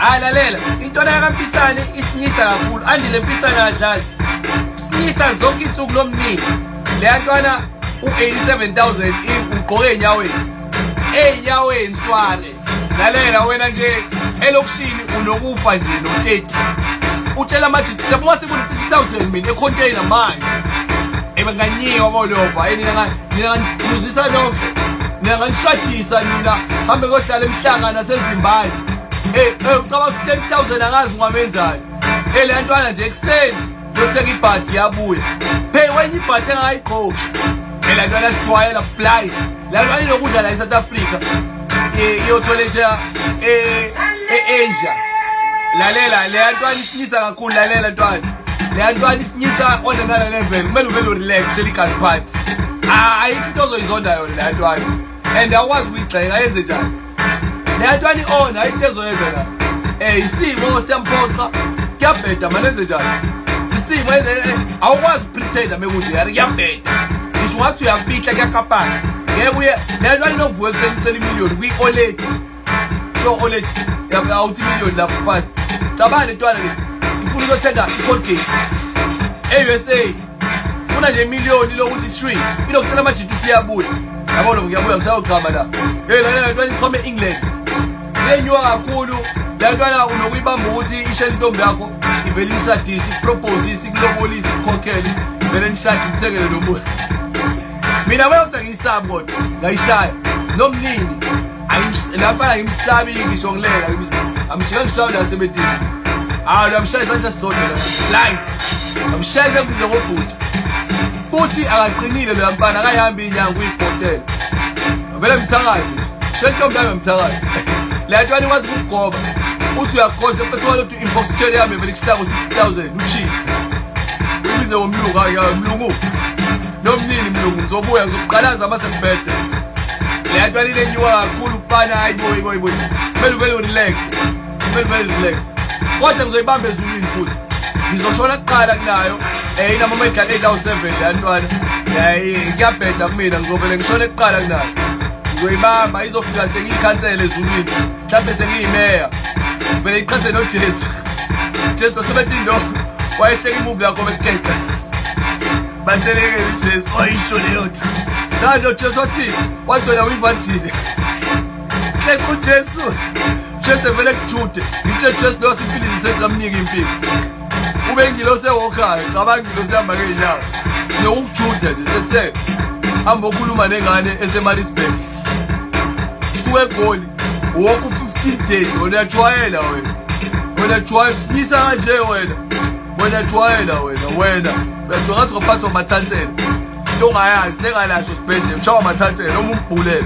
Hayi, lalela, intwana yakaMpisane isinyisa kakhulu. Andile Mpisane adlali. Sinyisa zonke insuku lomnini. Leya ntwana u-87,000 ugqoke enyaweni. Ey'nyaweni sware. Lalela wena nje elokishini unokufa nje no-30. Utshela amajita, yabo mase kune-30,000 mina econtainer manje. Ebenganyiwa bolova, nina nina nganizisa nonke. Nina nganishadisa nina hambe kohlala emhlanga naseZimbabwe. Hey, hey, ucabanga 10,000 angazi ungamenzani. Hey, le ntwana nje ekuseni yothenga ibhadi yabuya. Hey, wenye ibhadi engayigqoki. Hey, le ntwana sijwayela blind. Le ntwana inokudla la eSouth Africa. Iyotholetha eh e-Asia. Lalela, le ntwana isinyisa kakhulu, lalela ntwana. Le ntwana isinyisa on another level. Kumele uvele urelax, uthele igazi phansi. Ah, ayikho into ozoyizonda yona le ntwana. And awukwazi ukuyigxeka yenze njani. Le ntwana i-on, ayikho into ezoyenza la. Isimo siyamphoxa. Kuyabheda manje enze njani? Isimo enze awukwazi ukupretenda mekunje yari kuyabheda. Ngisho ungathi uyapihla kuyakapaka. Ngeke uye le ntwana inokuvuka ekuseni ucela imiliyoni kwi-oledi. Sho oledi awuthi imiliyoni lapho fast. Cabanga le ntwana le ifuna ukuyothenga i-Colgate e-USA. Funa nje imiliyoni lokuthi 3 inokutshela amajita ukuthi iyabuya. Yabona ngiyabuya ngisayochama la. Hey, la ntwana ichome England. Lenyuka kakhulu le ntwana unokuyibamba ukuthi ishele intombi yakho ivele ishadise ipropose ikulobolise ikukhokhele ivele nishade ithengele nomuntu. Mina wena ngiyisabi kodwa ngayishaya nomnini lapha ngimsabi ngisho ngilela amshika ngishaya la sebetini. Hayi, uyamshaya isandla sisodwa la blind, amshaya sekuze ngobhuti futhi akaqinile lo mfana, akayihambi inyanga uyibhotela vele mthakazi nje shentombi yami mthakazi. Le ntwana ikwazi ukugoba uthi uyakhoza mfethu walothi inbox cherry yami vele kushaya ngo-60,000 ushile uyibize ngomlungu. Hayi hayi, mlungu nomnini mlungu, ngizobuya ngizokuqalaza uma sengibhede. Le ntwana ilenyuka kakhulu kufana. Hayi boy boy boy, kumele uvele urelax, kumele uvele relax kodwa ngizoyibamba ezulwini futhi ngizoshona kuqala kunayo. Inama medical aid awu-7 le ntwana. Kuyabheda kumina, ngizovele ngishone kuqala kunayo. Ngizoyibamba izofika sengiyikhansele ezulwini, mhlawumbe sengiyimeya, vele iqhathe noJesu. Jesu nosebetindo wayehleka imuvi yakho bekukeqa baselekele uJesu oyisho leyo nto. Manje uJesu wathi wathi wena uyivirgin. Hleka uJesu, Jesu vele kujude ngitshe Jesu lo siphilisi sesamnika impilo ube ingilosi ewokhayo. Cabanga ingilosi ihamba ngey'nyawo sinokukujuda nje sekuse hamba okhuluma nengane eseMaritzburg suke eGoli wokhu 15 days. Wena uyajwayela wena, wena uyajwayela sinyisa kanje wena, wena uyajwayela wena, wena uyajwayela ngathi ngaphathwa amathansela into ongayazi nengalasho sibhedlela ushawa amathansela noma umbhulele.